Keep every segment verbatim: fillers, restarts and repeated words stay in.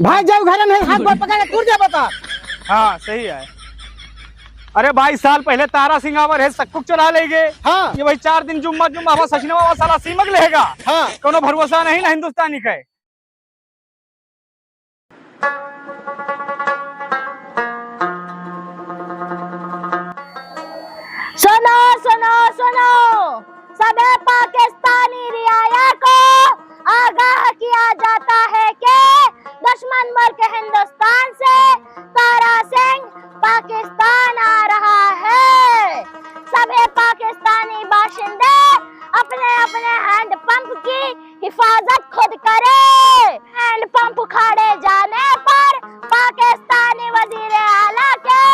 भाई, जाओ घर में, हाथ गोड़ पकड़ के कूद जा बता। हाँ, सही है। अरे, बाईस साल पहले तारा सिंह आवर है, सक्कू के चोरा ले गए। हाँ। ये वही चार दिन जुम्मा, जुम्मा हुआ, सचिनवा हुआ, साला सीमक लेगा। हाँ। कोनो भरोसा नहीं ना हिंदुस्तानी का। सुनो, सुनो, सुनो, सभी पाकिस्तानी रियाया को आगाह किया जाता है कि दुश्मन मुल्क हिंदुस्तान से तारा सिंह पाकिस्तान आ रहा है। सभी पाकिस्तानी बाशिंदे अपने अपने हैंडपंप की हिफाजत खुद करे। हैंडपंप उखाड़े जाने पर पाकिस्तानी वजीर आला के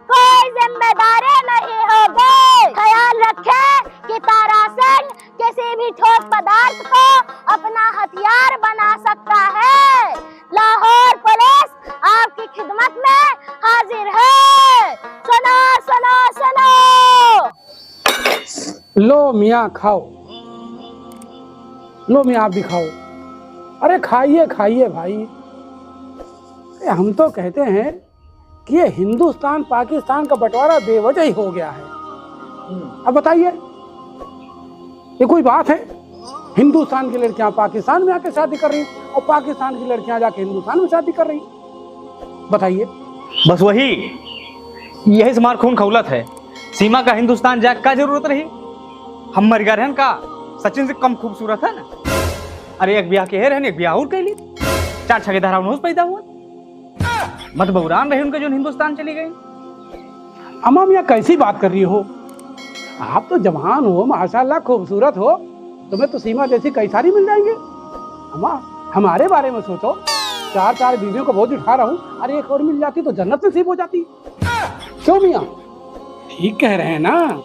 कोई जिम्मेदारी नहीं होगी। ख्याल रखें कि तारा सिंह किसी भी ठोस पदार्थ को अपना हथियार बना सकता है। लाहौर पुलिस आपकी खिदमत में हाजिर है। सुनो, सुनो, सुनो। लो मियाँ खाओ, लो मियाँ आप भी खाओ। अरे खाइए, खाइए भाई। अरे हम तो कहते हैं कि ये हिंदुस्तान पाकिस्तान का बंटवारा बेवजह ही हो गया है। अब बताइए, ये कोई बात है? हिंदुस्तान की लड़कियां पाकिस्तान में आके शादी कर रही हैं और पाकिस्तान की लड़कियां जाके हिंदुस्तान में शादी कर रही हैं। बताइए। बस वही, यही से हमार खून खौलत है। सीमा का हिंदुस्तान जाए का जरूरत रही? हम मर गए रहन का? सचिन से कम खूबसूरत है ना? अरे, एक ब्याह के रहन, एक ब्याह और कैली, चार छगे धारा उन्होंने पैदा हुआ। मत बौरान रहे उनके जो हिंदुस्तान चली गई। अम्मा मियाँ, कैसी बात कर रही हो? आप तो जवान हो, माशाल्लाह खूबसूरत हो, तुम्हें तो सीमा जैसी कई सारी मिल जाएंगी। अम्मा, हमारे बारे में सोचो, चार चार बीवियों का बोझ उठा रहा हूँ, अरे एक और मिल जाती तो जन्नत नसीब हो जाती। क्यों मियाँ, ठीक कह रहे हैं ना?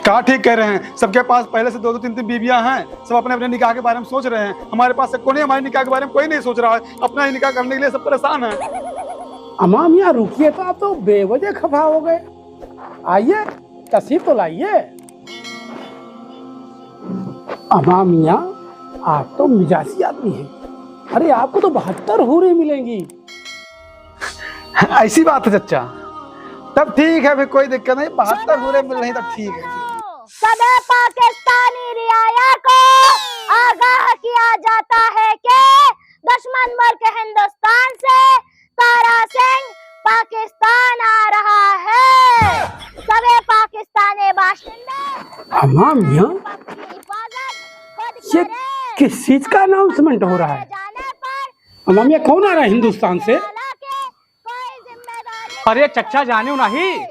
का ठीक कह रहे हैं? सबके पास पहले से दो दो तीन तीन बीवियां हैं, सब अपने अपने निकाह के बारे में सोच रहे हैं। हमारे पास से कोने, हमारे निकाह के बारे में कोई नहीं सोच रहा है। अपना ही निकाह करने के लिए सब परेशान हैं। अम्मा मियाँ रुकिए, तो आप तो बेवजह खफा हो गए। आइए, तशरीफ तो लाइए। अम्मा मियाँ, आप तो मिजाजी आदमी हैं। अरे, आपको तो बहत्तर हूरें मिलेंगी। ऐसी बात है चच्चा, तब ठीक है, फिर कोई दिक्कत नहीं, बहत्तर हूरें मिल रही तब ठीक है। सभी पाकिस्तानी रियाया को आगाह किया जाता है कि दुश्मन मुल्क हिंदुस्तान से तारा सिंह पाकिस्तान आ रहा है। सभी पाकिस्तानी बाशिंदे अम्मा मियाँ, हिफाजत खुद ये करें। किस चीज का अनाउंसमेंट हो रहा है? जाने पर अम्मा मियाँ, कौन आ रहा है हिंदुस्तान से? अरे चच्चा, जाने हो नहीं,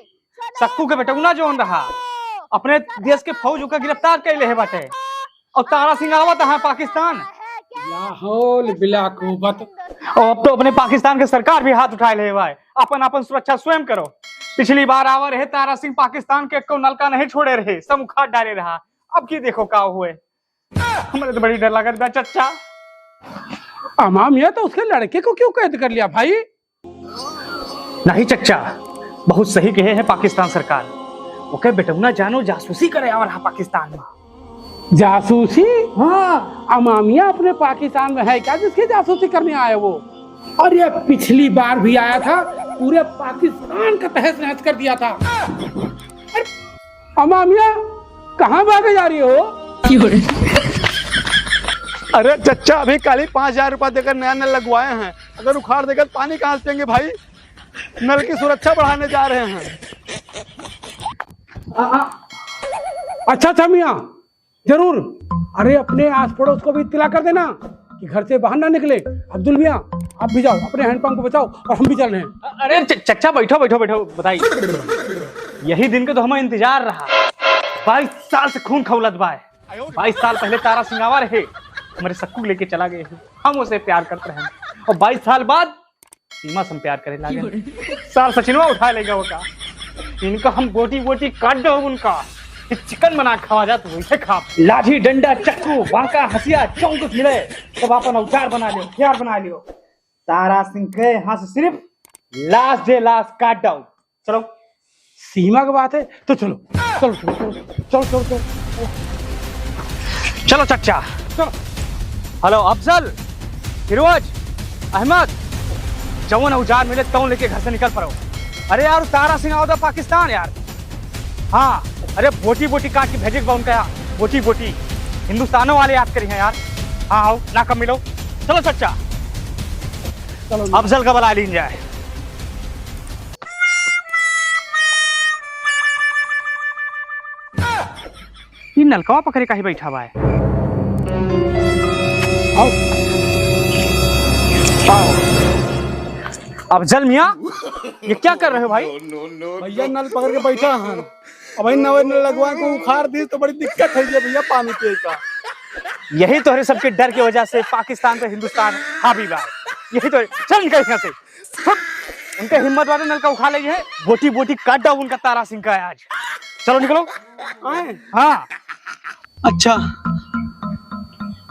सक्कू के बेटौना जौन रहा, अपने देश के फौज ओका गिरफ्तार कर ले बाटे। और तारा सिंह आवत है पाकिस्तान। ला हौल बिला कुव्वत। और अब तो अपने पाकिस्तान के सरकार भी हाथ उठाए ले बाय। अपन अपन सुरक्षा स्वयं करो। पिछली बार आवा रहे तारा सिंह पाकिस्तान के एको नलका नहीं छोड़े रहे, सब उखाड़ डाले रहा। अब की देखो का हुए। हमरे तो बड़ी डर लागत बा चच्चा। अमाम, ये तो उसके लड़के को क्यों कैद कर लिया भाई? नहीं चच्चा, बहुत सही कहे हैं पाकिस्तान सरकार। ओके बेटौना जानो जासूसी करे आवा रहा पाकिस्तान में। जासूसी? हाँ। अमामिया अपने पाकिस्तान में है क्या जिसकी जासूसी करने आए वो? और ये पिछली बार भी आया था, पूरे पाकिस्तान का तहस नहस कर दिया था। अरे, अमामिया, कहाँ भागे जा रही हो? अरे चच्चा, अभी काली पाँच हजार रुपया देकर नया नल लगवाए हैं, अगर उखाड़ देगा तो पानी कहाँ से पियेंगे भाई? नल की सुरक्षा बढ़ाने जा रहे हैं। आ, आ, अच्छा, अच्छा मियाँ, जरूर। अरे, अपने आस पड़ोस को भी इत्तला कर देना कि घर से बाहर ना निकले। अब्दुल मियाँ, आप भी जाओ, अपने हैंडपंप को बचाओ और हम भी चल रहे हैं। अरे च-, चच्चा, बैठो, बैठो, बैठो, बताइए। यही दिन के तो हमें इंतजार रहा। बाईस साल से खून खौलत बाय। बाईस साल पहले तारा सिंह आवा रहे, हमारे सक्कू लेके चला गए हैं। हम उसे प्यार करते हैं और बाईस साल बाद सीमा से हम प्यार करे लागे। सार सचिनवा उठा लेगा वो का। इनका हम बोटी बोटी काट दो उनका। ये चिकन बना के खावा जात वैसे खा। लाठी, डंडा, चक्कू, बांका, हसिया, जौन कुछ मिले, सब अपन औजार बना लियो, हथियार बना लियो। तारा सिंह के हाथ से सिर्फ लाश जे लाश काट दो। चलो। सीमा के बात है तो चलो, चलो, चलो, चलो। चलो चच्चा। चलो। हेलो अफजल, फिरोज, अहमद, जवन औजार मिले तवन लेके घर से निकल पड़ो। अरे यार, तारा सिंह आवत बा पाकिस्तान यार। हाँ, अरे बोटी बोटी काट के भेजे के बा उनका यार, बोटी बोटी। हिंदुस्तानो वाले याद करी हैं यार। हाँ, आओ, ना कम मिलो। चलो चच्चा, चलो। अफजल का बुला लीन जाए। ई नलकवा पकड़े काहे बैठा बा है? आओ। आओ। अफजल मियाँ, ये क्या कर रहे हो भाई? भैया, नल पकड़ के बैठा हन। अब भाई, नवे नल लगवा को उखाड़ दी तो बड़ी दिक्कत है ये भैया, पानी पिए का। यही तो है, सबके डर की वजह से पाकिस्तान पे हिंदुस्तान हावी बा। यही तो है। चल निकल यहाँ से। छुट! उनके हिम्मत वाले नलका उखा लेइहैं, बोटी बोटी काट डाउब उनका तारा सिंह का आज। चलो निकलो। आए? हाँ। अच्छा।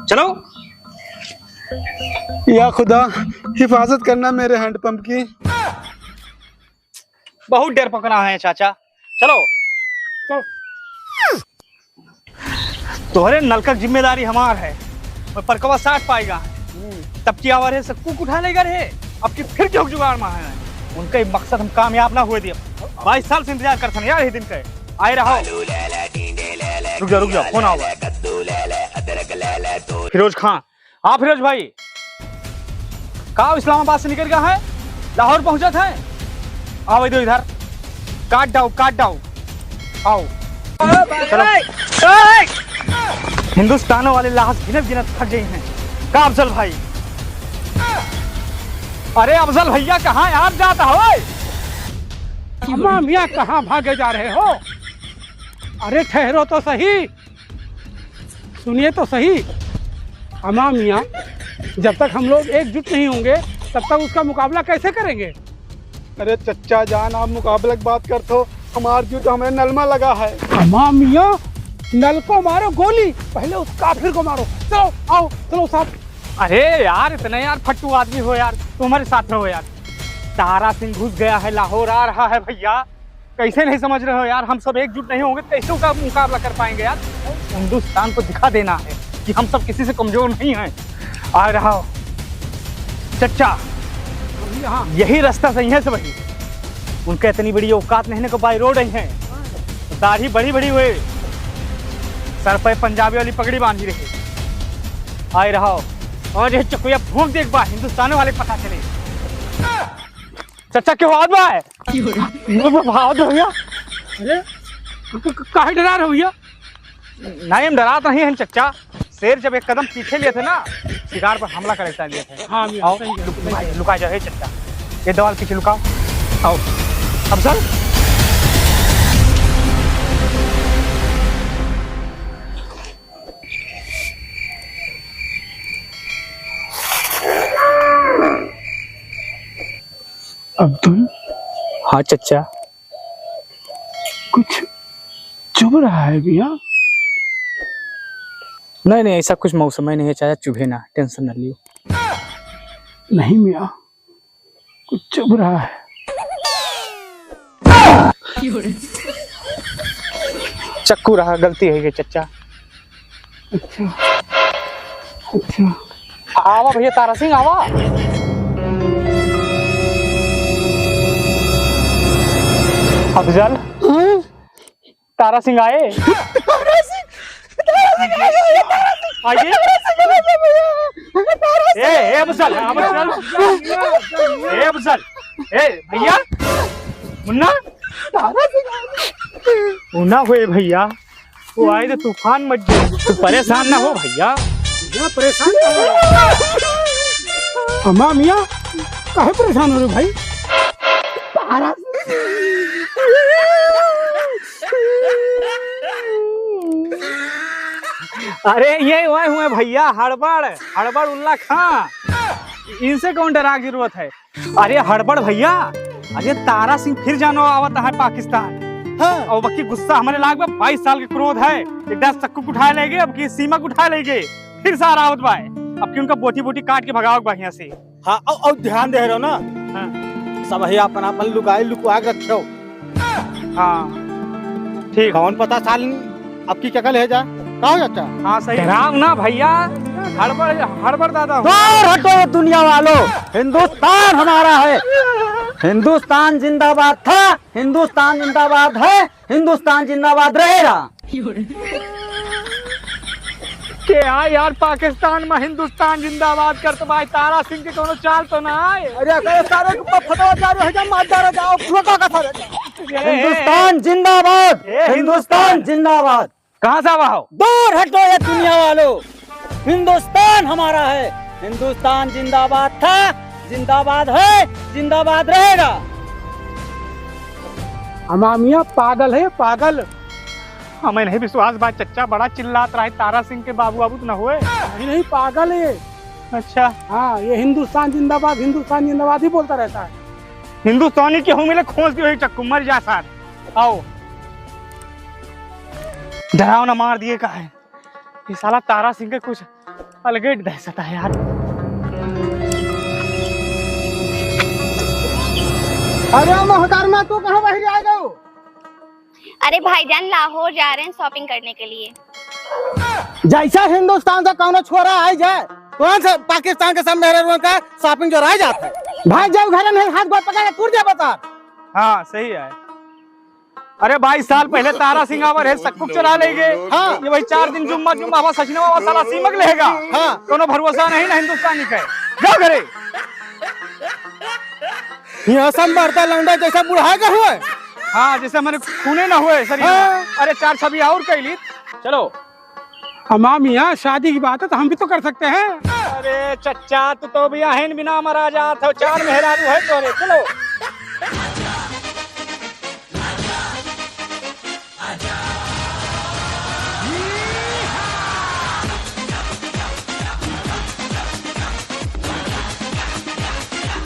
चलो। या खुदा, हिफाजत करना मेरे हैंडपंप की। बहुत डर पकड़ा है चाचा। चलो। चलो। तोहरे नलका क जिम्मेदारी हमार है, मैं परकवा साठ पाएगा। हम्म। तब की आवा रहे, सब कुक उठा लेगा रहे, अब की फिर क्यों जुगाड़ में है? उनका ये मकसद हम कामयाब ना हुए दिए। बाईस साल से इंतजार करते हैं यार, ये दिन का। आए रहो। रुक जा, रुक जा, फोन आवा। फिरोज खान, हाँ फिरोज भाई, का इस्लामाबाद से निकल गया है, लाहौर पहुंचत है? आओ इधर, इधर, काट डाउब, काट डाउब, आओ। चलो। हिंदुस्तान वाले लाश गिनत गिनत थक गए हैं। का अफजल भाई? अरे अफजल भैया, कहाँ यार जाता हो? अम्मा मियाँ, कहाँ भागे जा रहे हो? अरे ठहरो तो सही। सुनिए तो सही, अम्मा मियाँ, जब तक हम लोग एकजुट नहीं होंगे, तब तक उसका मुकाबला कैसे करेंगे? अरे चच्चा जान, आप मुकाबला की बात करते हो, हमार जुट हमें नलमा लगा है। अम्मा मियाँ, नल को मारो गोली, पहले उस काफिर को मारो। चलो, आओ, चलो साथ। अरे यार, इतने यार फट्टू आदमी हो यार, तुम हमारे साथ रहो यार। तारा सिंह घुस गया है लाहौर, आ रहा है भैया। कैसे नहीं समझ रहे हो यार, हम सब एकजुट नहीं होंगे, कैसे उसका मुकाबला कर पाएंगे यार? हिंदुस्तान को दिखा देना है कि हम सब किसी से कमजोर नहीं हैं। आ रहा हो चच्चा, यही रास्ता सही है सब। उनका इतनी बड़ी औकात नहीं, को बाई रोड ही है, दाढ़ी बड़ी बड़ी हुए, सर पे पंजाबी वाली पगड़ी बांधी रहे। आए रहा हो, और ये चकुया फूंक दे एक बार, हिंदुस्तान वाले पता चले। चच्चा, के हो बा? वो, वो भाव दे भैया। अरे, क-, क-, काहे डरा रहे हो भैया? नहीं, हम डरात नहीं हैं चच्चा। शेर जब एक कदम पीछे लिए थे ना, शिकार पर हमला करे लिए थे। हाँ, भैया, आओ, सही है, लुक-, सही है। लुका जाओ, हे चच्चा। ये दीवार पीछे लुकाओ। आओ। अफजल। अब्दुल। हाँ चच्चा। कुछ चुभ रहा है भैया? नहीं, नहीं, ऐसा कुछ मौसम ही नहीं है चाचा, चुभे ना, tension ना लियो। नहीं मियाँ, कुछ चुभ रहा है। चक्कू रहा, गलती हो गई चच्चा। अच्छा, अच्छा। आवा भैया तारा सिंह, आवा। अफजल। हाँ? तारा सिंह आए। तारा सिंह, तारा सिंह आए, तारा सिंह, आइए। तारा सिंह आए भैया। तारा सिंह ए, ए, अफजल, अफजल। ए, अफजल। ए, भैया। मुन्ना। तारा सिंह आए। मुन्ना हुए भैया। वो आए तो तूफान मच जाए। तू परेशान ना हो भैया। भैया परेशान ना हो। अम्मा मियाँ, काहे परेशान हो रहे हो भाई? तारा अरे ये वह हुए भैया, हड़बड़, हड़बड़ उल्ला खां। इनसे कौन डरा की जरूरत है? अरे हड़बड़ भैया, अरे तारा सिंह फिर जानो आवत है पाकिस्तान। हाँ। और बाकी गुस्सा हमारे लाग बा, बाईस साल के क्रोध है, एक दास चक्कू उठा लेगे, अब की सीमा उठा लेगे, फिर सारा आवत बा। अब की उनका बोटी बोटी काट के भगाओ बढ़िया से। हाँ, और, और ध्यान दे रहो ना। हाँ। सब ही अपन अपन लुकाई लुकवा के रखो। हाँ, ठीक। कौन पता साल अब की क्या ले जा। का हो चाचा? हाँ, सही। डराओ ना भैया, हड़बड़, हड़बड़ दादा हूँ। दूर हटो ये दुनिया वालों, हिंदुस्तान हमारा है, हिंदुस्तान जिंदाबाद था, हिंदुस्तान जिंदाबाद है, हिंदुस्तान जिंदाबाद रहेगा। के आ यार, पाकिस्तान में हिंदुस्तान जिंदाबाद करत बा, तारा सिंह के कोनो चाल तो ना आए? अरे, अगर सारे के ऊपर फतवा जारी हो जाए, मार डाला जाओ, फुआ का सारे। हिंदुस्तान जिंदाबाद, ए, हिंदुस्तान जिंदाबाद। कहाँ से आवा हो? दूर हटो ये दुनिया वालों, हिंदुस्तान हमारा है, हिंदुस्तान जिंदाबाद था, जिंदाबाद है, जिंदाबाद रहेगा। अमामिया पागल है, पागल। हमें नहीं विश्वास बा चच्चा, बड़ा चिल्लात रहा है, तारा सिंह के बाबू बाबू तो न हुए। नहीं, नहीं, पागल है। अच्छा। हाँ, ये हिंदुस्तान जिंदाबाद, हिंदुस्तान जिंदाबाद ही बोलता रहता है। हिंदुस्तानी केहू मिले, खोंस दियो एक चक्कू, मर जा सार। आओ। डराओ ना, मार दिए का है? ये साला तारा सिंह के कुछ अलगे दहशत है यार। अरे मोहतरमा, तू कहाँ बहिरी आ गयो? अरे भाईजान, लाहौर जा रहे हैं shopping करने के लिए। जैसा हिंदुस्तान से कौनो छोरा आ जाए, तुरंत से पाकिस्तान के सब मेहरारुओं का shopping जो रह जाता है। भाई, जब घर में हाथ गोड़ पकड़ के टूट जाए बता। हाँ, सही है। अरे, बाईस साल पहले तारा सिंह आवर है, सक्कुक चला ले गए। हाँ। ये भाई, चार दिन जुम्मा, जुम्मा, आवा सचिनवा, आवा साला सीमक लेगा। हाँ। कोनो भरोसा नहीं ना हिंदुस्तानी का। जाओ घरे। यहाँ सब मरता लौंडा जैसा बुढ़ा गए हुए। हाँ, जैसे हमारे खूने ना हुए शरीर में। हाँ। अरे, चार छवि और कैली। चलो। अमामिया, शादी की बात है तो हम भी तो कर सकते हैं। अरे चच्चा, तू तो बियाहन बिना मरा जात हो, चार मेहरारू है तोरे। चलो।